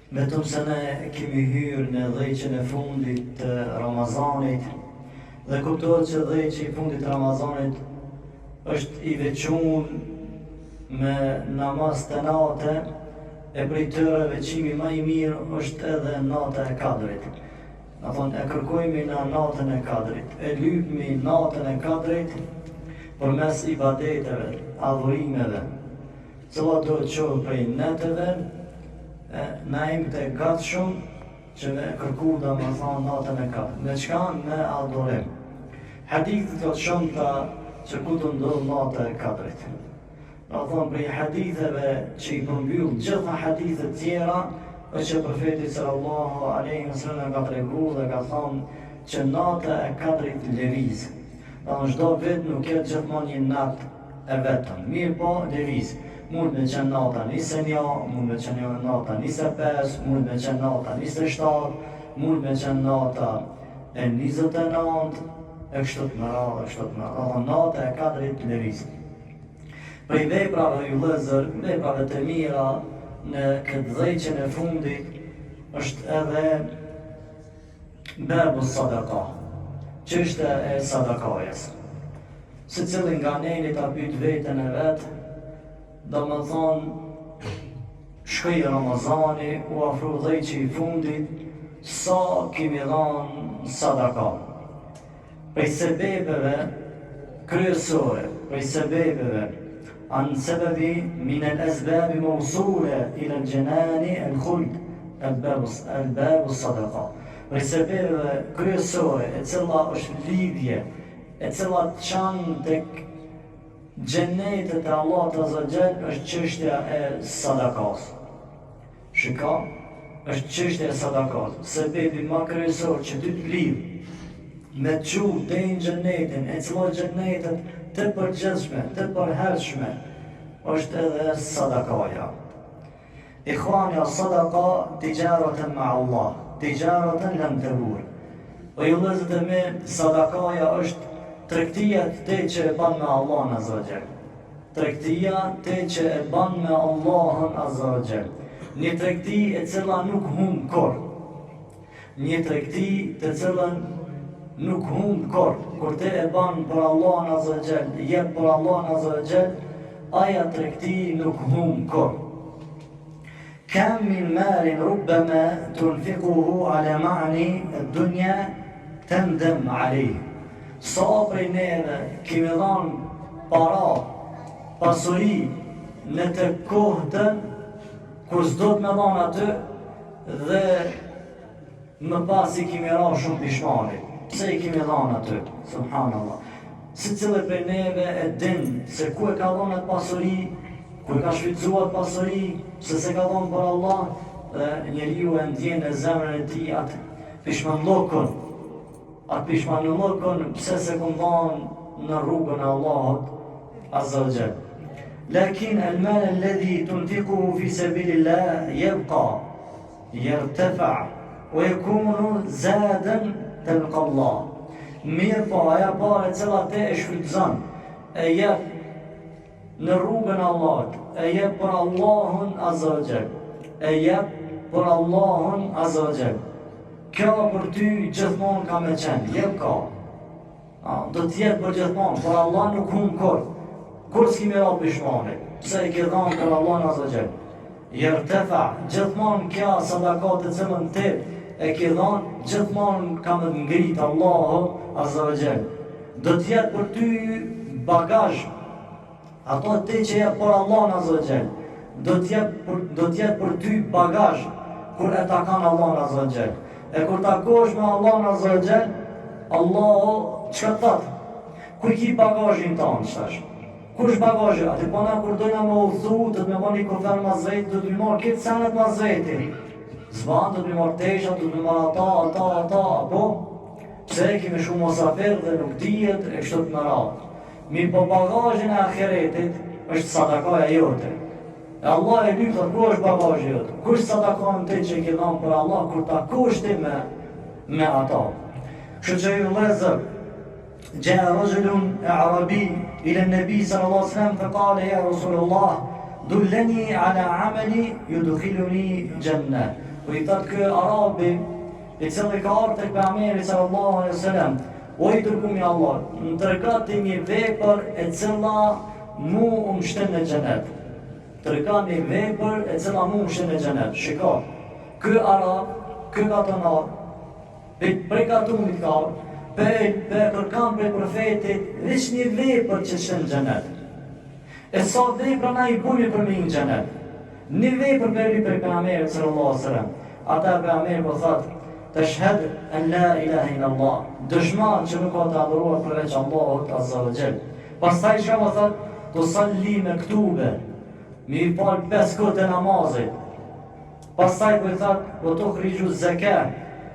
Vetëm se ne kemi hyrë në dhjeçin e fundit të Ramazanit dhe kuptohet që dhjeçi i fundit të Ramazanit është i veçun me namaz të nate e prej tyre veçimi ma i mirë është edhe nata e Kadrit. Domethonë e kërkojmi na natën e Kadrit, e lypmi natën e Kadrit përmes ibadeteve, adhurimeve, Cilado qoftë prej netëve, e, na jemi të gatshëm që me kërku domethonë natën e Kadrit. Me çka? Me adhurim. Hadithet të shumta që ku të ndodhë nata e Kadrit. Domethonë prej haditheve që i përmbyll gjitha hadithet tjera, është që profeti sallallahu aleyhi wa sallam ka tregu dhe ka thonë që nata e Kadrit lëviz. Domethonë çdo vit nuk jetë gjithmonë një natë e vetëm. Mirëpo, lëviz. Mund me qenë nata 21, mund me qenë nata 25, mund me qenë nata 27, mund me qenë nata e 29, e kështu me radhë, e kështu me radhë. Dhe nata e kadrit lëviz. Prej veprave ju vëllezër, veprave të mira në këtë dhjeçin e fundit, është edhe Babu sadaka, çështja e sadakajës. Secili nga ne le ta pyet veten e vet, domethonë, shkoi Ramazani, u afru dhjeçi i fundit, sa kemi dhanë sadaka. Prej sebebeve kryesore, prej sebebeve, an sebebi min el esbabi mausule ila el xhenani el khuld, el babu sadaka. Prej sebebeve kryesore, e cila është lidhje, e cila çon tek xhenetet e Allahut azza xhel, është çështja e sadakas. Shiko, është çështja e sadakas, sebebi ma kryesor që ty të lidh me të çu deri në xhenetin, e cila xhenetet të përgjithshme, të përhershme, është edhe sadakaja. Ikhwani, sadaka tixharetun me Allah, tixharetun len tebur. O ju vëllezër të mi, sadakaja është tregtia ti që e ban me Allahun azza xhel. Tregtia ti që e ban me Allahun azza wa xhel. Një tregti e cila nuk humb kurrë. Një tregti të cilën nuk humb kurrë. Kur ti e ban për Allahun azza wa xhel, jep për Allahun azza wa xhel, aja tregti nuk humb kurrë. Kam min malin rubbama tunfiquhu ala ma'ani ad-dunya tendem alejh. Sa prej neve kemi dhanë para, pasuri në të kohtën kur s'duhet me dhanë aty dhe më pas i kemi ra shumë pishmani. Pse i kemi dhanë aty? Subhanallah. Secili prej neve e din se ku e ka dhanë atë pasuri, ku e ka shfrytëzu atë pasuri, pse s'e ka dhanë për Allah, dhe njeriu e ndjen në zemrën e tij atë pishmanllëkun, atë pishmanllëkun pse s'e kom dhanë në rrugën e Allahut azza wa jall. Lakin el mal alladhi tunfiquhu fi sabilillah yabqa Jertefa wa jekunu zaden telka Allah. Mirëpo, aja pare e cila ti e shfrytëzon, e jep në rrugën e Allahut, e jep për Allahun azza wa xhel, e jep për Allahun azza wa xhel. Kjo për ty gjithmonë ka me qenë, jebka. A, do të jetë për gjithmonë, për Allah nuk humb kurrë. Kurrë s'ki me ra pishmani, pse e ke dhanë për Allahun azza wa xhel. Jertefa, gjithmonë kjo sadaka të cilën ti e ke dhanë, gjithmonë ka me të ngritë Allahu azza wa xhel. Do të jetë për ty bagazh, ato ti që jep për Allahun azza wa xhel, do të jetë për, do të jetë për ty bagazh kur e takon Allahun azza wa xhel. E kur takohesh me Allahun azza wa xhel, Allahu çka të thotë? Ku i ki bagazhin tanë qetash? Ku është bagazhi? Aty po na kur dojna me udhëtu, do të me bo një kufer mas veti, do të me marrë këtë senet mas veti. S'ban, do të me marrë tesha, do të me marrë ata, ata, ata, apo? Pse kemi shumë musafir dhe nuk dihet e kështu të me radhë. Mirëpo bagazhin e ahiretit është sadakaja jote. E Allah e lyp, thotë, ku është bagazhi jot? Ku është sadakanë ti që e ke dhanë për Allah, kur takohesh ti me, me ato? Kështu që ju vëllezër, Xha rajulun a'rabi ila an-nabi sallallahu alaihi wasallam fa qala ya rasulullah dullani ala amali yudkhiluni janna. Po i thotë ky arabi, i cili ka ardhur tek pejgamberi sallallahu alaihi wasallam, o i dërgumi i Allahut, më trego ti një vepër e cila mu më shtin në xhenet. Trego një vepër e cila mu më shtin në xhenet. Shiko, ky arab, ky katunar, prej katunit ka ardhur, pe, pe kërkan prej profetit, veç një vepër që shtin në xhenet. E sa vepra na i bujmë për me hi në xhenet. Një vepër pe lyp prej pejgamberit sallallahu alaihi wasallam. Atëherë pejgamberi po thotë, Teshhed en la ilahe illallah, dëshmon që nuk ka të adhuruar përveç Allahut azza wa jall. Pastaj çka po thotë, Tusalli mektube, me i fal pesë kohët e namazit. Pastaj po i thotë, Wa tukhrixhu zeka,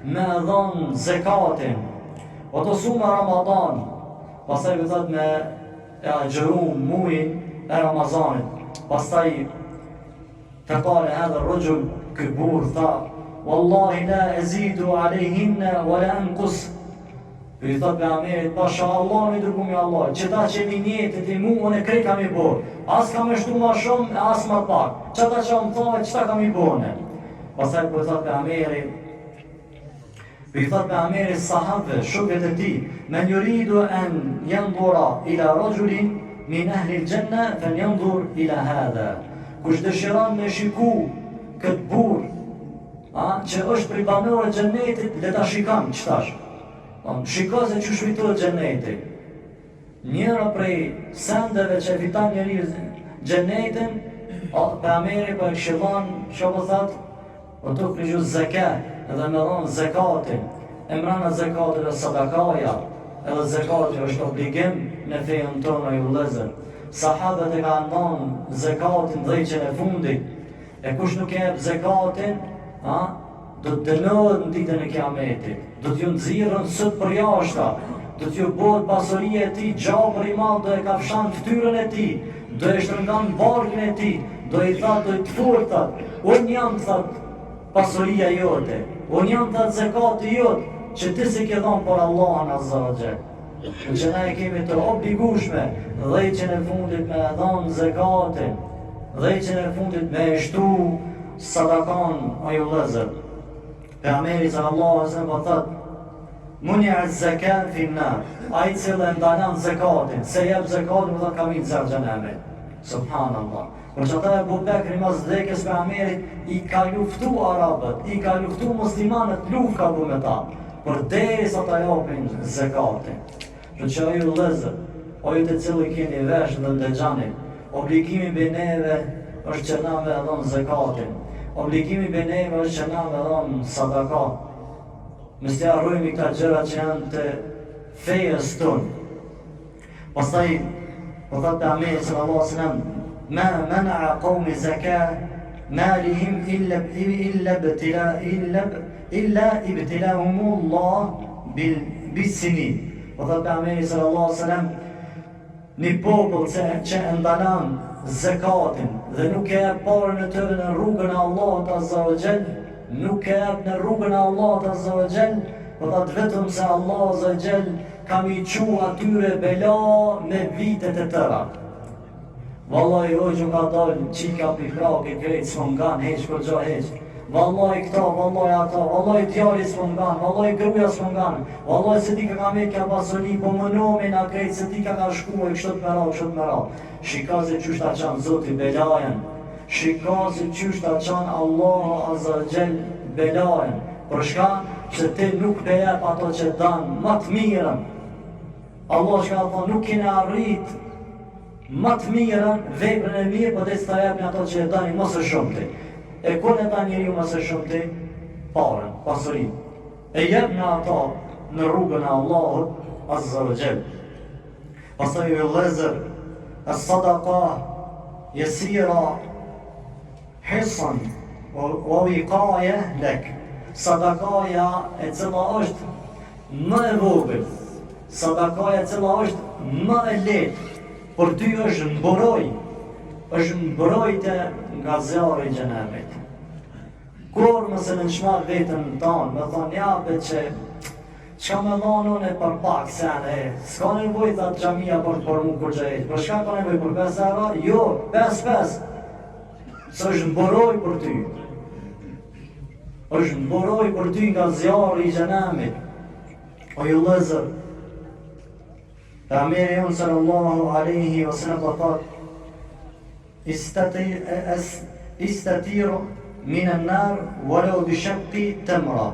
me e dhon zekatin. Wa tusume Ramadan, pastaj po i thotë me e agjëru mujin e Ramazanit. Pastaj fekale hadha rrexhul, ky burrë tha, Wallahi la ezidu alejhinne wa la enkus. Po i thot pejgamberit, pasha Allahun i dërgumi i Allahut, qëta që m'i njete ti mu, unë krejt kam i bo, as kam e shtu ma shumë e as ma pak, qëta që më thave, qëta kam i bo unë. Pastaj po i thot pejgamberi, Po i thot pejgamberi sahabëve, shokët e tij, men juridu en jendhura ila rexhulin min ehlil xhenne, fel jendhur ila hadha. Kush dëshiron me shiku këtë burrë, a, që është prej banorëve xhennetit, le ta shikon qëtash. Shiko se qysh fitohet xhenneti. Njëra prej sendeve që e fiton njeriu xhennetin, pejgamberi po e këshillon, çka po thot? Wa tukhrixhu zeka, edhe me dhon zekatin. E mrena zekatit është sadakaja, edhe zekati është obligim në fejën tonë o vëllezër. Sahabët e kanë dhon zekatin dhejqen e fundit. E kush nuk e jep zekatin, a, do të dënohet në ditën e Kiametit, do t'ju nxirren sytë përjashta, do t'ju bëhet pasuria e tij gjarpër i madh do e kafshan fytyrën e tij, do e shtrëngon barkun e tij, do i thot do i të fort thot, unë jam thot pasuria jote, unë jam thot zekati jot, që ti s'e ke dhënë për Allahun azza wa jall. Që na e kemi të obligushme dhejqen e fundit me e dhanë zekatin, dhejqen e fundit me e shtu sadakan, o ju vëllezër. Pejgamberi sallallahu alaihi wasallam po thot, Munia zeka fi nar, ai i cili e ndalon zekatin, s'e jep zekatin, po thot ka me hi n'zjarr xhehenemit. Subhanallah. Për qata Ebu Bekri mas vdekjes pejgamberit, i ka luftu arabët, i ka luftu muslimanët, luft ka bu me ta, përderisa ta japin zekatin. Kështu që o ju vëllezër, o ju të cilët keni vesh dhe ndëgjoni, obligimi mbi neve është që na me dhon zekatin. Obligimi mbi neve është që na me dhon sadaka. Mos t'i harrojmë këta gjëra që janë të fejës tonë. Pastaj po thotë pejgamberi sallallahu alaihi wasallam, "Ma mana'a qaumi zaka malihim illa illa ibtila illa illa ibtilahumullah bil bisinin." Po thotë pejgamberi sallallahu alaihi wasallam, një popull që, që e ndalon zekatin dhe nuk e jep paren e tyre në rrugën e Allahut azza wa jall, nuk e jep në rrugën e Allahut azza wa jall, po thotë vetëm se Allahu azza wa jall Ka me i çu atyre bela me vite të tëra. Vallai hoxhë ka dal çika pi krakit krejt s'po ngan hiç kurgjo hiç. Vallai këto, vallai ato, vallai djali s'po ngan, vallai gruaja s'po ngan, vallai s'e di ka ka met kjo pasuri, po mundohemi na krejt s'e di ka ka shku e kështu me radhë, kështu me radhë. Shiko se qysh ta çan Zoti belajen. Shiko se qysh ta çan Allahu azza wa jall belajen. Për shka që ti nuk pe jep ato që dan ma të mirën. Allah çka ka thonë nuk keni arrit ma të mirën, veprën e mirë, po derisa ta jepni ato që e dani më së shumti. E kur e dan njeriu më së shumti? Parën, pasurinë. E jep në ato në rrugën e Allahut azza wa jall. Pastaj o vëllezër, es-sadaka jesira hisn wa wiqaje lek. Sadakaja e cila është më e vogël, sadakaja e cila është më e lehtë, për ty është mburojë, është mbrojtje nga zjarri i xhehenemit. Kurrë mos e nënçmo veten tonë, me thonë ja be që Çka me dhonë unë për pak sene, s'ka nevojë tha xhamia për për mu kurgjo hiç, për çka ka nevojë për 5 euro? Jo, 5 5. Se është mburojë për ty. Është mburojë për ty nga zjarri i xhenemit. O ju vëllezër, Pejgamberi jonë sallallahu aleyhi wa sallam po thotë, Istatiru minen nar walau bi shaqqi tamra.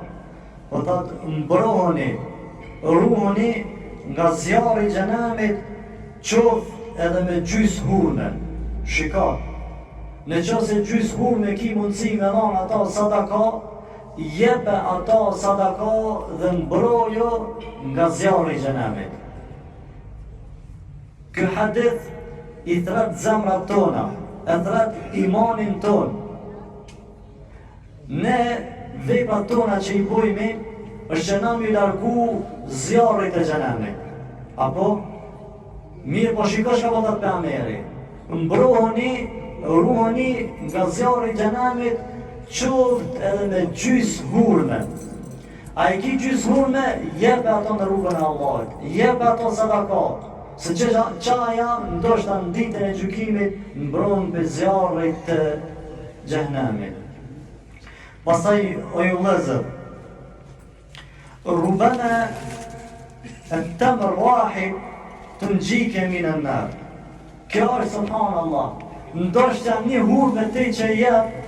Po thot mbrohuni, ruhuni nga zjarri i xhenemit qoftë edhe me gjys hurme. Shiko. Në qoftë se gjys hurme ki mundësi me dhanë ato sadaka, jepe ato sadaka dhe mbroju nga zjarri i xhenemit. Ky hadith i thret zemrat tona, e thret imanin tonë. Ne veprat tona që i bojmi, është që na m'ju largu zjarrit të xhenemit. Apo? Mirë, po shiko çka po thotë pejgamberi. Mbrohuni, ruhuni nga zjarri i xhenemit, qoftë edhe me gjys hurme. A e ki gjysë hurme, jepe ato në rrugën e Allahit, jepe ato sadaka, se që qaja ndoshta në ditën e gjykimit mbron prej zjarrit të xhehnemit. Pastaj, o ju vëllezër, rubema et-temr wahid tunxhike minen nar. Kjo është subhanallah, ndoshta një hurme ti që jep,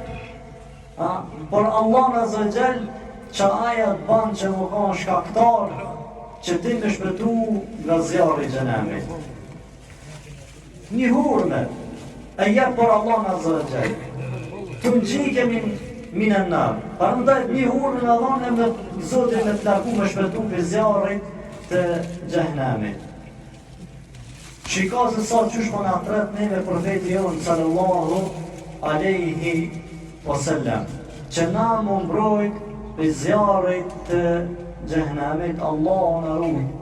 A, por Allahun azze ve xhel, që aja të ban që me kanë shkaktar, që ti me shpëtu nga zjarri i xhenemit. Një hurme, e jep për Allahun azze ve xhel. Tunxhike min, minen nar. Prandaj një hurme me dhonë e me Zoti me të largu me shpëtu prej zjarrit të xhehnemit. Shiko se sa qysh po na thret neve profeti jonë sallallahu aleyhi wasallam që na m'u mbrojt prej zjarrit të xhehnemit Allahu na rujt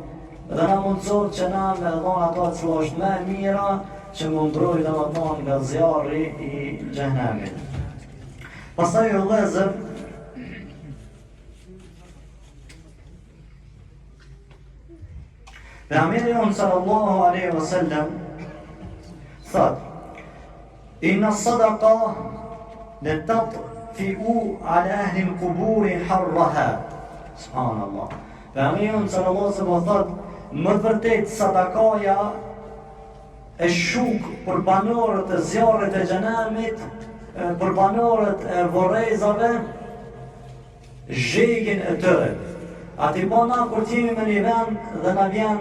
dhe na mundësoftë që na me dhonë ato e cila është më e mira që m'u mbrojt domethënë nga zjarri i xhehnemit pastaj o vëllezër Pejgamberi jonë sallallahu aleyhi wa sallam thot Inna sadaka le tutfiu ala ehli l-kuburi harraha Subhanallah Pejgamberi jonë sallallahu aleyhi wa sallam thot Me të vërtet sadakaja e shuk për banorët e zjarrit e xhenemit për banorët e vorrezave zhegin e tyre. A ti po na kur t'jemi me një vend dhe na vjen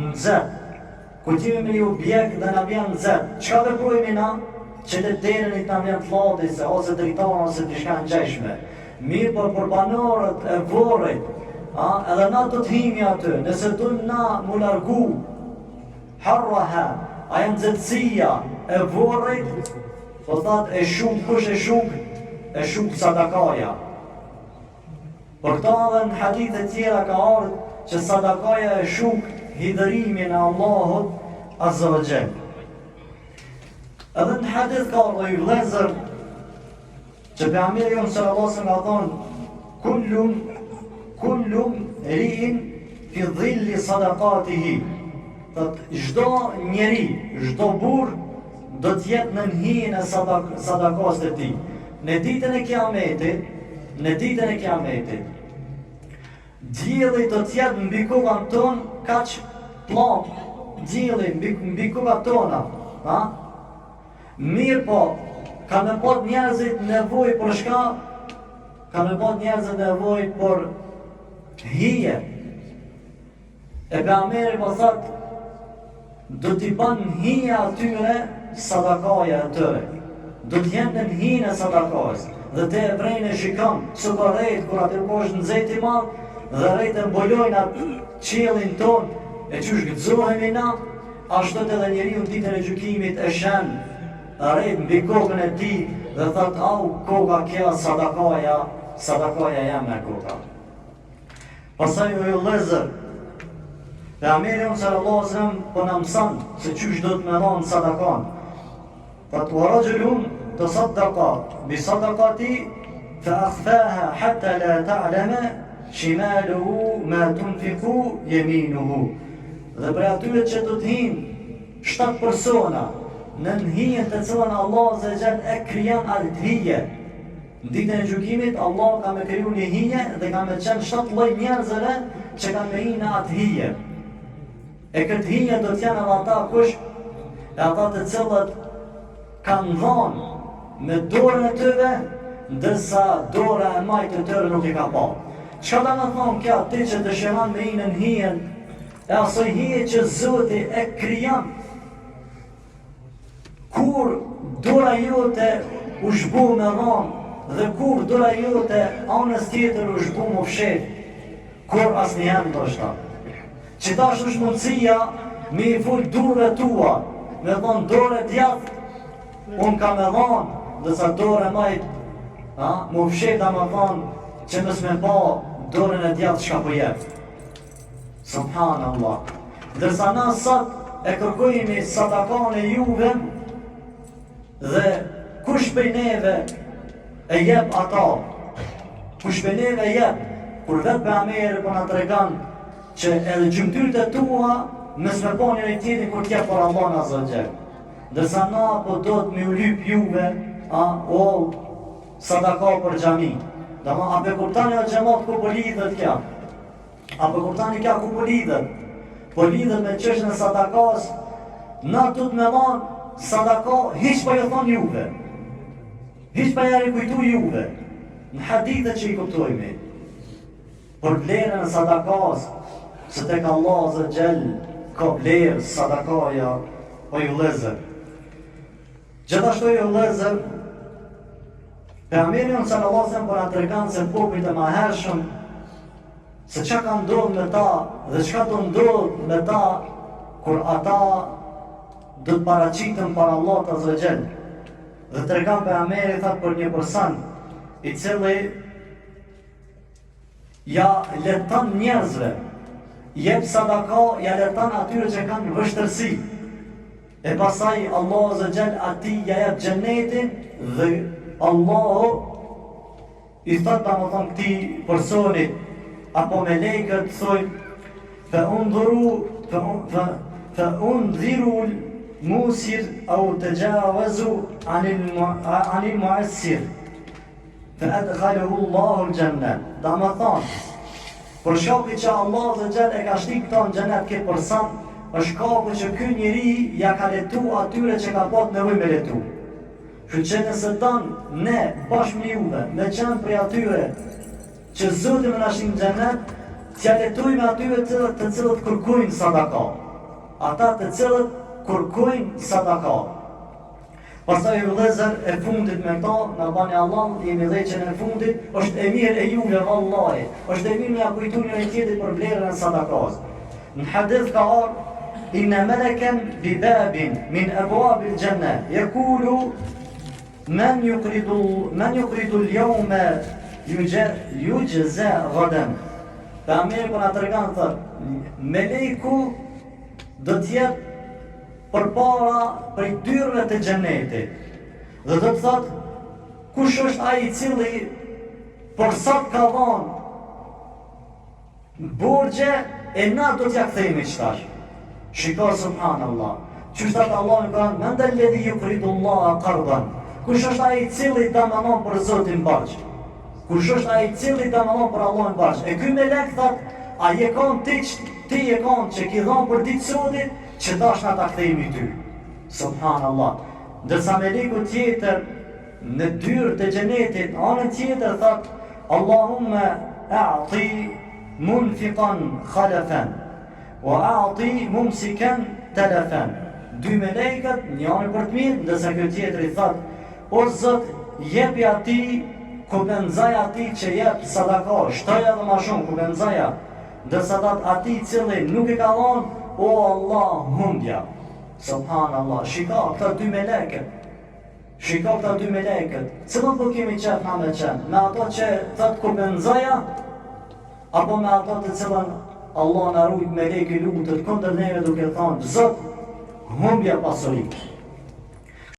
nxehtë, kur t'jemi me një objekt dhe na vjen nxehtë, çka veprojmë na? Çele derën i ta vjen flladi se ose dritaren ose diçka e ngjashme. Mirëpo për banorët e vorrit, a, edhe na do të himi aty, nëse dojmë na m'u largu, harraha, ajo nxehtësia e vorrit, Po thot e shuk kush e shuk e shuk sadakaja. Për këta edhe në hadithe tjera ka ardhë që sadakaja e shuk hidhërimin e Allahut Azza wa Jall. Edhe në hadith ka ardhë o vëllezër Që pejgamberi jonë sallallahu alaihi wasallam ka thonë kullu kullu mriin fi dhilli sadaqatihi. Thot çdo njeri, çdo burr do të jetë nën hijen e sadak sadakasë të tij. Në ditën e Kiametit, në ditën e Kiametit, dielli do të jetë mbi kokën tonë kaq pllamë, dielli mbi mbi kokat tona, ha? Mirëpo, ka me pas njerëzit nevojë për shka? Ka me pas njerëzit nevojë për hije. E pejgamberi po thot, do t'i ban hije atyre sadakaja e tyre. Do të jenë nën hijen e sadakajës. Dhe te e vrejnë e shikon, se ka retë, kur aty po është nxehtë i madh, dhe retë e mbulojnë atë qiellin tonë, e qysh gëzohemi na, Ashtu edhe njeriu në ditën e gjykimit e sheh retë mbi kokën e tij dhe thot au koka kjo sadakaja, sadakaja jeme koka. Pastaj o vëllezër, pejgamberi jonë sallallahu alaihi wasallam po na mëson se qysh do të me dhanë sadakan. Thot wa rajulun tasaddaqa bi sadaqati fa akhfaha hatta la ta'lama shimaluhu ma tunfiqu yaminuhu. Dhe prej atyre që do të hinë shtatë persona nën hijen të cilën Allahu azza wa jall e krijon atë hije. Në ditën e gjykimit, Allah ka me kriju një hije dhe ka me qenë 7 lloj njerëzve që kanë me hi në atë hije. E këtë hije do të jenë edhe ata kush e ata të cilët kanë dhonë me dorën e tyre, ndërsa dora e majtë e tyre nuk e ka pa. Çka do me thonë kjo, ti që dëshiron me hi në hijen, e asoj hije që Zoti e krijon, Kur dora jote u zhbu me dhonë dhe kur dora jote anës tjetër u zhbu m'u fsheh, kur asnjëherë ndoshta. Qitash është mundësia me i fol durve tua, me thonë dorë e djathtë, unë kam me dhonë, ndërsa dorë e majtë, a, m'u fsheh domethonë, që mos me pa dorën e djathtë çka po jep. Subhanallah. Ndërsa na sot e kërkojmë sadakan e juve dhe kush prej neve e jep ato, kush prej neve e jep, kur vetë pejgamberi po na tregon që edhe gjymtyrët e tua mos me pa njëri tjetrin kur t'jep për Allahun azze ve xhel. Ndërsa na po do të me ju lyp juve, a, o, sadaka për xhami. Domethonë, a pe kuptoni o xhemat ku po lidhet kjo? A po kuptoni kjo ku po lidhet? Po lidhet me çështjen e sadakas. Na duhet me dhan sadaka hiç pa ju thon juve. Hiç pa ja rikujtu juve. Në hadithe që i kuptojmë. Për vlerën e sadakas, se tek Allah azze ve xhel ka vlerë sadakaja o ju vëllezër. Gjithashtu ju vëllezër, Pejgamberi jonë sallallahu alaihi wasallam po na tregon se popujt e mahershëm se çka ka ndodhur me ta dhe çka do ndodh me ta kur ata do të paraqiten para Allahut azze ve xhel. Dhe tregon pejgamberi thot për një person i cili ja lehton njerëzve, jep sadaka, ja lehton atyre që kanë vështirësi. E pastaj Allahu azze ve xhel atij ja jep xhenetin dhe Allahu i thot domethonë këtij personit apo melekët thojnë fe undhuru fe, fe, fe undhiru musir au texhavezu anil, anil muessir Fe edhalehu Allahu l-xhenne. Domethonë, për shkak që Allahu azze ve xhel e ka shti këto në xhenet këtë person, është shkaku që ky njeri ja ka lehtu atyre që ka pat nevojë me lehtu. Kështu që nëse don ne bashkë me juve, me qenë prej atyre që Zoti me na shti në xhenet, t'ja lehtojmë atyre të, të cilët kërkojnë sadaka. Ata të cilët kërkojnë sadaka. Pastaj vëllezër e fundit me këto, na bani hallall, jemi dhejqen e fundit, është e mirë e juve vallahi, është e mirë me ja kujtu njëri tjetrit për vlerën e sadakas. Në hadith ka ardhur inna malakan bi babin min abwab al janna yaqulu man yuqridu man yuqridu al yawma yujza ghadan. Pejgamberi po na tregon thot, meleku do të jetë përpara prej dyrve të xhenetit. Dhe do të thotë, kush është ai i cili për sot ka dhonë borxhe e na do t'ja kthejmë qitash. Shiko subhanallah. Qysh thotë Allahu në Kur'an, men dhel-ledhi jukridullaha kardan. Kush është ai i cili do me dhonë për Zotin borxh? Kush është ai i cili do me dhonë për Allahun borxh? E ky melek thot, a je kon ti që ti je kon që ki dhonë për ditë sotit, Qitash na ta kthejmë ty. Subhanallah. Ndërsa meleku tjetër në dyert e xhenetit, anën tjetër thot Allahumme a'ti munfikan khalefen wa a'ti mumsiken telefen. Dy melekët, njëri për të mirë, ndërsa ky tjetri thot O Zot, jepi atij, kompenzoja atij që jep sadaka, shtoja edhe ma shumë, kompenzoja. Ndërsa thot atij i cili nuk e ka dhonë, o Allah, humbja. Subhanallah, shiko këta dy melekët. Shiko këta dy melekët. Cilën po kemi qef na me qenë? Me ato që thot kompenzoja, apo me ato të cilën Allah na rujt meleku lutet kundër neve duke thonë, Zot, humbja pasurinë.